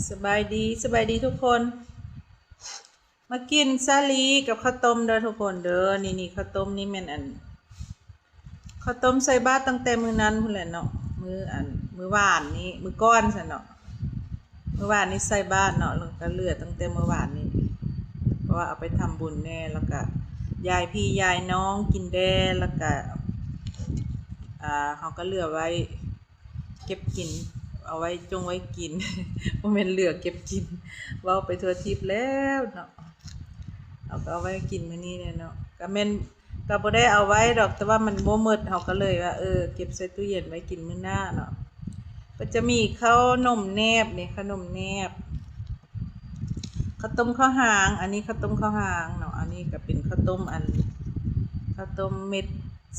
ສະບາຍດີ ສະບາຍດີທຸກຄົນ. ມາກິນສາລີກັບເຂົ້າຕົ້ມເດີທຸກຄົນເດີ. ນີ້ໆ ເຂົ້າຕົ້ມນີ້ແມ່ນອັນ ເຂົ້າຕົ້ມໃສ່ບາດຕັ້ງແຕ່ມື້ນັ້ນພຸ້ນແຫຼະເນາະ. ມື້ອັນ ມື້ວານນີ້ ມື້ກ່ອນຊັ້ນເນາະ. ມື້ວານນີ້ໃສ່ບາດເນາະ ແລ້ວກໍເຫຼືອຕັ້ງແຕ່ມື້ວານນີ້ ເພາະວ່າເອົາໄປທຳບຸນແດ່ ແລ້ວກໍຢາຍພີ່ຢາຍນ້ອງກິນແດ່ ແລ້ວກໍ ອ່າ ເຮົາກໍເຫຼືອໄວ້ ເກັບກິນ ເອົາໄວ້ຈົ່ງໄວ້ກິນ ບໍ່ແມ່ນເຫຼືອເກັບກິນ ເວົ້າໄປທົ່ວທິບແລ້ວເນາະ. ເຮົາກໍເອົາໄວ້ກິນມື້ນີ້ແຫຼະເນາະ ກໍແມ່ນ ກໍບໍ່ໄດ້ເອົາໄວ້ດອກ ແຕ່ວ່າມັນບໍ່ໝົດ ເຮົາກໍເລີຍວ່າ ເອີ ເກັບໃສ່ຕູ້ເຢັນໄວ້ກິນມື້ໜ້າເນາະ. ກໍຈະມີເຂົ້າໜົມແໜບນີ້ ເຂົ້າໜົມແໜບ ເຂົ້າຕົ້ມເຂົ້າຫາງ ອັນນີ້ເຂົ້າຕົ້ມເຂົ້າຫາງເນາະ. ອັນນີ້ກໍເປັນເຂົ້າຕົ້ມອັນ ເຂົ້າຕົ້ມເມັດ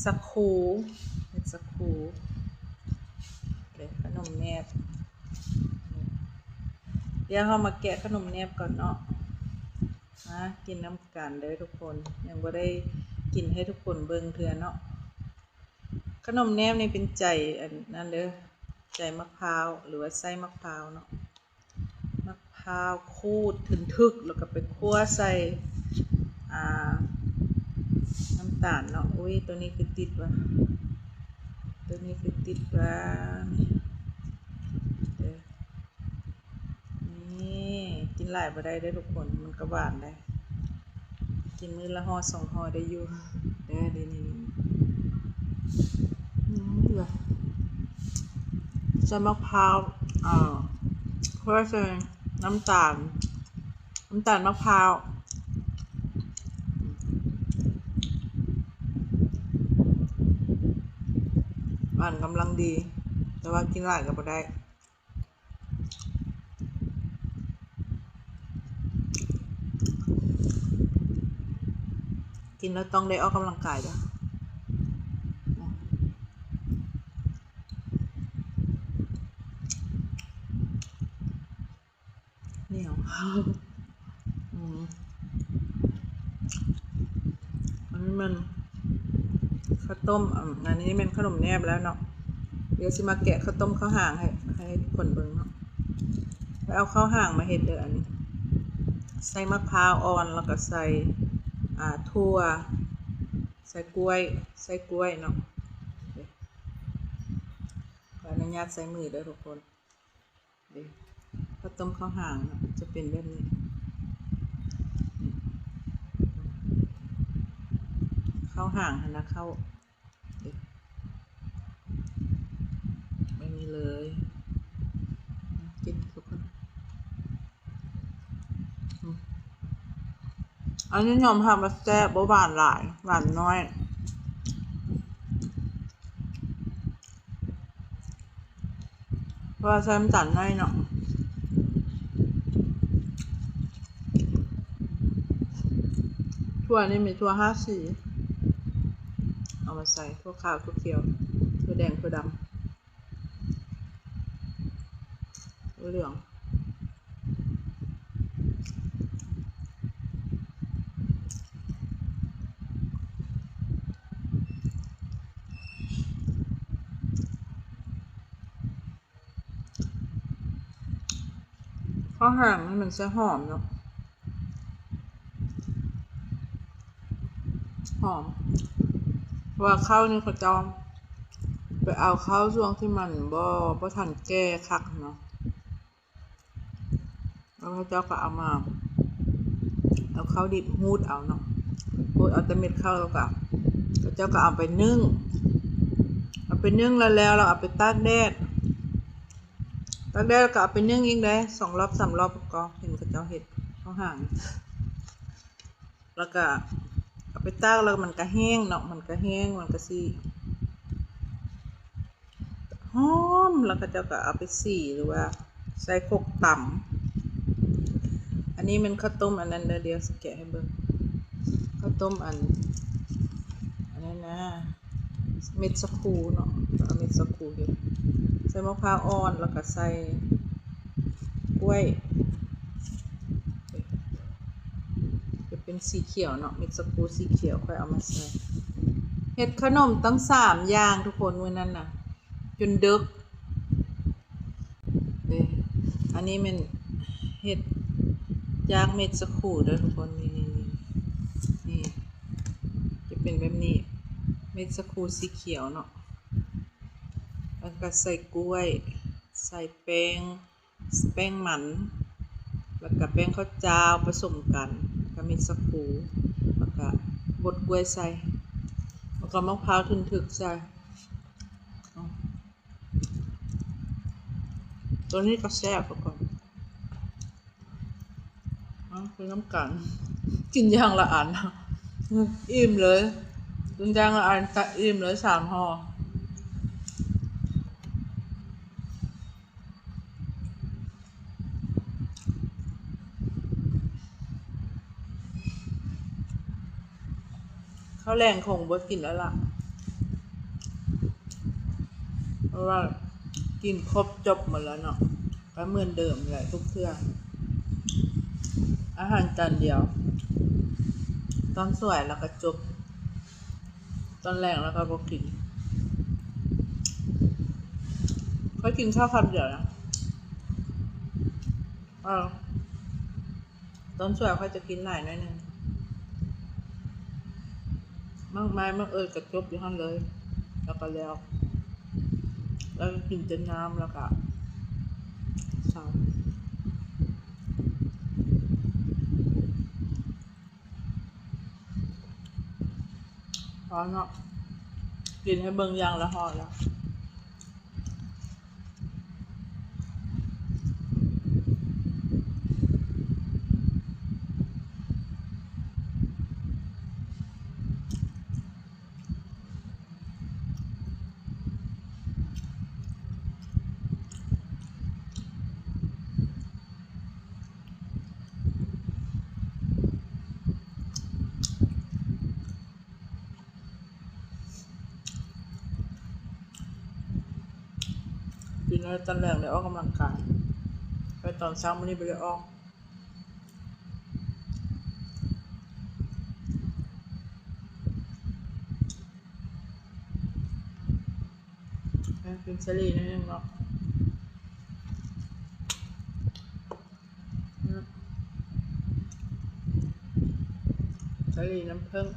ສາຄູ ເມັດສາຄູ ເດ້ ຂະໜົມແໜບ. ດຽວເຮົາມາແກະຂະໜົມແໜບກ່ອນເນາະ. ມາກິນນຳກັນເດີທຸກຄົນ ຍັງບໍ່ໄດ້ກິນໃຫ້ທຸກຄົນເບິ່ງເທື່ອເນາະ. ຂະໜົມແໜບນີ້ເປັນໃຈອັນນັ້ນເດີ ໃຈໝາກພ້າວ ຫຼືວ່າໄສ້ໝາກພ້າວເນາະ. ໝາກພ້າວຂູດທຶນທຶກ ແລ້ວກໍໄປຂົ້ວໃສ່ ອ່າ ນ້ຳຕານເນາະ. ໂອ້ຍ ໂຕນີ້ຄືຕິດວະ ໂຕນີ້ຄືຕິດວະ ເອີ ນີ້ ກິນຫຼາຍບໍ່ໄດ້ເດີທຸກຄົນ ມັນກໍຫວານໄດ໋. ກິນມື້ລະຫໍ່ສອງຫໍ່ໄດ້ຢູ່ເດີ ນີ້ ນີ້ ອືມ ໃສ່ໝາກພ້າວ ເອີ ເພື່ອໃສ່ນ້ຳຕານ ນ້ຳຕານໝາກພ້າວ ຫວານກຳລັງດີ ແຕ່ວ່າກິນຫຼາຍກໍບໍ່ໄດ້. ກິນແລ້ວຕ້ອງໄດ້ອອກກຳລັງກາຍເດີ. ໜຽວ ອືມ ອັນນີ້ແມ່ນເຂົ້າຕົ້ມ ອັນ ອັນນີ້ແມ່ນຂະໜົມແໜບແລ້ວເນາະ. ດຽວຊິມາແກະເຂົ້າຕົ້ມເຂົ້າຫາງໃຫ້ ໃຫ້ທຸກຄົນເບິ່ງເນາະ. ໄປເອົາເຂົ້າຫາງມາເຮັດເດີ. ອັນນີ້ໃສ່ໝາກພ້າວອ່ອນ ແລ້ວກໍໃສ່ ອ່າ ຖົ່ວ ໃສ່ກ້ວຍ ໃສ່ກ້ວຍເນາະ. ຂໍອະນຸຍາດໃຊ້ມືເດີທຸກຄົນ. ເດ້ ເຂົ້າຕົ້ມເຂົ້າຫາງເນາະ ຈະເປັນແບບນີ້. ເຂົ້າຫາງຫັ້ນນະ ເຂົ້າ ເດ້ ແບບນີ້ເລີຍ. ກິນທຸກຄົນ. ອືມ ອັນນີ້ຍອມຮັບວ່າແຊບ ບໍ່ຫວານຫຼາຍ ຫວານໜ້ອຍ ເພາະວ່າໃສ່ນ້ຳຕານໜ້ອຍເນາະ. ຖົ່ວນີ້ມີຖົ່ວຫ້າສີ ເອົາມາໃສ່ ຖົ່ວຂາວ ຖົ່ວຂຽວ ຖົ່ວແດງ ຖົ່ວດຳ ຖົ່ວເຫຼືອງ. ເຂົ້າຫາງນີ້ມັນຈະຫອມເນາະ ຫອມ ເພາະວ່າເຂົ້ານີ້ເຂົາເຈົ້າໄປເອົາເຂົ້າຊ່ວງທີ່ມັນບໍ່ ບໍ່ທັນແກ່ຄັກເນາະ. ແລ້ວເຂົາເຈົ້າກໍເອົາມາ ເອົາເຂົ້າດິບຮູດເອົາເນາະ ຮູດເອົາແຕ່ເມັດເຂົ້າ ແລ້ວກໍເຂົາເຈົ້າກໍເອົາໄປໜຶ້ງ ເອົາໄປໜຶ້ງແລ້ວ ແລ້ວເອົາໄປຕາກແດດ ຕາກແດດແລ້ວກໍເອົາໄປໜຶ້ງອີກເດ້ ສອງລອບສາມລອບ ກໍເຫັນເຂົາເຈົ້າເຮັດເຂົ້າຫາງ. ແລ້ວກໍເອົາໄປຕາກ ແລ້ວມັນກໍແຫ້ງເນາະ ມັນກໍແຫ້ງ ມັນກໍຊິຫອມ ແລ້ວເຂົາເຈົ້າກໍເອົາໄປສີ ຫຼືວ່າໃສ່ຄົກຕຳ. ອັນນີ້ແມ່ນເຂົ້າຕົ້ມອັນນັ້ນເດີ ດຽວຊິແກະໃຫ້ເບິ່ງ ເຂົ້າຕົ້ມອັນ ອັນນັ້ນນະ ເມັດສາຄູເນາະ ເອົາເມັດສາຄູເຮັດ ໃສ່ໝາກພ້າວອ່ອນ ແລ້ວກໍໃສ່ກ້ວຍ ຈະເປັນສີຂຽວເນາະ ເມັດສາຄູສີຂຽວ ຂ້ອຍເອົາມາໃສ່ ເຮັດຂະໜົມຕັ້ງສາມຢ່າງທຸກຄົນ ມື້ນັ້ນນະ ຈົນເດິກ. ເດ້ ອັນນີ້ແມ່ນ ເຮັດຈາກເມັດສາຄູເດີທຸກຄົນ. ນີ້ ນີ້ ນີ້ ນີ້ ຈະເປັນແບບນີ້ ເມັດສາຄູສີຂຽວເນາະ. ແລ້ວກໍໃສ່ກ້ວຍ ໃສ່ແປ້ງ ແປ້ງມັນ ແລ້ວກະແປ້ງເຂົ້າຈ້າວປະສົມກັນ ແລ້ວກະເມັດສາຄູ ແລ້ວກະບົດກ້ວຍໃສ່ ແລ້ວກະມະພ້າວທຶນທຶກໃສ່. ຕົວນີ້ກໍແຊບຄືກັນ. ເອົາ ກິນນຳກັນ ກິນຢ່າງລະອັນ ອີ່ມເລີຍ ກິນຢ່າງລະອັນ ກະອີ່ມເລີຍສາມຫໍ່. ເຂົ້າແລງຄົງບໍ່ກິນແລ້ວລະ ເພາະວ່າກິນຄົບຈົບໝົດແລ້ວເນາະ. ກໍເໝືອນເດີມແຫຼະທຸກເທື່ອ ອາຫານຈານດຽວ ຕອນສວຍແລ້ວກໍຈົບ ຕອນແລງແລ້ວກໍບໍ່ກິນ. ຂ້ອຍກິນເຂົ້າຄຳດຽວນະ ເອີ ຕອນສວຍຂ້ອຍຈະກິນຫຼາຍໜ້ອຍໜຶ່ງ ໝາກໄມ້ໝາກເອີດກໍຈົບຢູ່ຫັ້ນເລີຍ ແລ້ວກໍແລ້ວ ແລ້ວກໍກິນແຕ່ນ້ຳ ແລ້ວກໍເຊົາ. ພໍເນາະ ກິນໃຫ້ເບິ່ງຢ່າງລະຫໍ່ລະ. ກິນແລ້ວຕອນແລງໄດ້ອອກກຳລັງກາຍ ແຕ່ຕອນເຊົ້າມື້ນີ້ບໍ່ໄດ້ອອກ. ກິນສາລີໜ້ອຍໜຶ່ງເນາະ ສາລີນ້ຳເຜິ້ງ.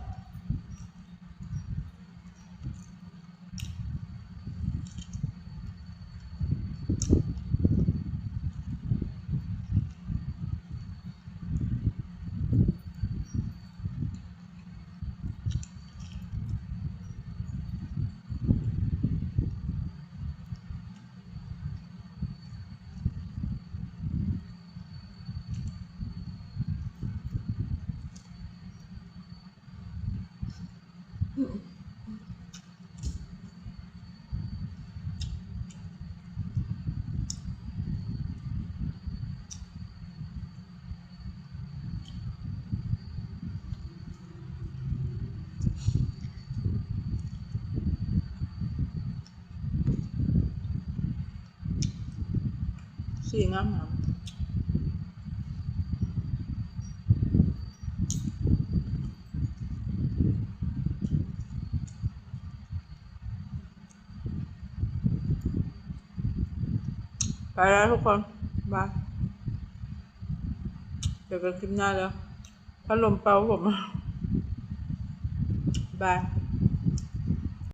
ສີງາມໆ. ໄປແລ້ວທຸກຄົນ ບາຍ ເຈີກັນຄລິບໜ້າເດີ ພັດລົມເປົ່າຜົມ ບາຍ.